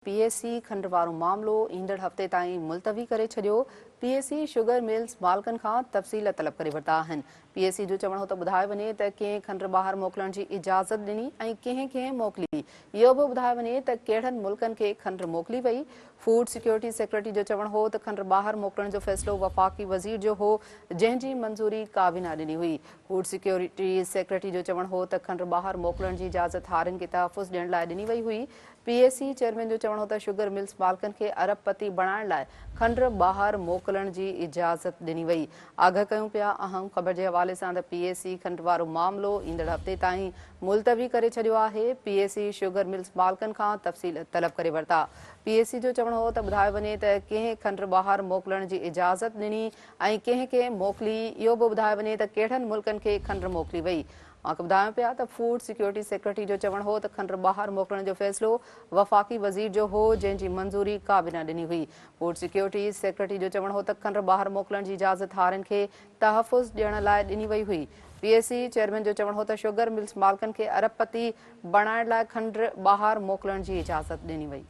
P اي سي کنڊ وارو معاملو ايندڙ هفتي تائين ملتوي ڪري ڇڏيو، پي اي سي شگر ملز مالڪن کان تفصيل طلب ڪري ورتا آهن. پي اي سي جو چوڻ هو ته ٻڌايو وڃي ته ڪنهن کنڊ ٻاهر موڪلڻ جي اجازت ڏني ۽ ڪنهن کي موڪلي، اهو به ٻڌايو وڃي ته ڪهڙن ملڪن کي کنڊ موڪلي وئي. فوڊ سيڪيورٽي سيڪريٽري جو چوڻ هو ته کنڊ ٻاهر موڪلڻ جو فيصلو وفاقي وزير جو هو، جنهن جي منظوري ڪابينا ڏني هئي. فوڊ سيڪيورٽي سيڪريٽري جو چوڻ هو ته کنڊ ٻاهر موڪلڻ جي اجازت هارين کي تحفظ ڏيڻ لاء ڏني وئي هئي. پي اي سي چيئرمين جو چوڻ هو ته شگر ملز مالڪن کي ارب پتي بڻائڻ لاء کنڊ ٻاهر موڪلڻ جي اجازت ڏني وئي. آگاهه ڪيون پيا اهم خبر جي حوالي سان ته پي اي سي کنڊ وارو معاملو ايندڙ هفتي تائين ملتوي ڪري ڇڏيو آهي. پي اي سي شگر ملز مالڪن کان تفصيل طلب ڪري ورتا. پي اي سي جو چوڻ هو ته ٻڌايو وڃي ته ڪنهن کنڊ ٻاهر موڪلڻ جي اجازت ڏني ۽ ڪنهن کي موڪلي، اهو به ٻڌايو وڃي ته ڪهڙن ملڪن کي کنڊ موڪلي وئي. اوهان کي ٻڌايون پيا ته فوڊ سيڪيورٽي سيڪريٽري جو چوڻ هو ته کنڊ ٻاهر موڪلڻ جو فيصلو وفاقي وزير جو هو جنهن جي منظوري ڪابينا ڏني هئي. فوڊ سيڪيورٽي سيڪريٽري جو چوڻ هو ته کنڊ ٻاهر موڪلڻ جي اجازت هارين کي تحفظ ڏيڻ لاء ڏني وئي هئي. پي اي سي چيئرمين جو چوڻ هو ته شگر ملز مالڪن کي ارب پتي بڻائڻ لاء کنڊ ٻاهر موڪلڻ جي اجازت ڏني وئي.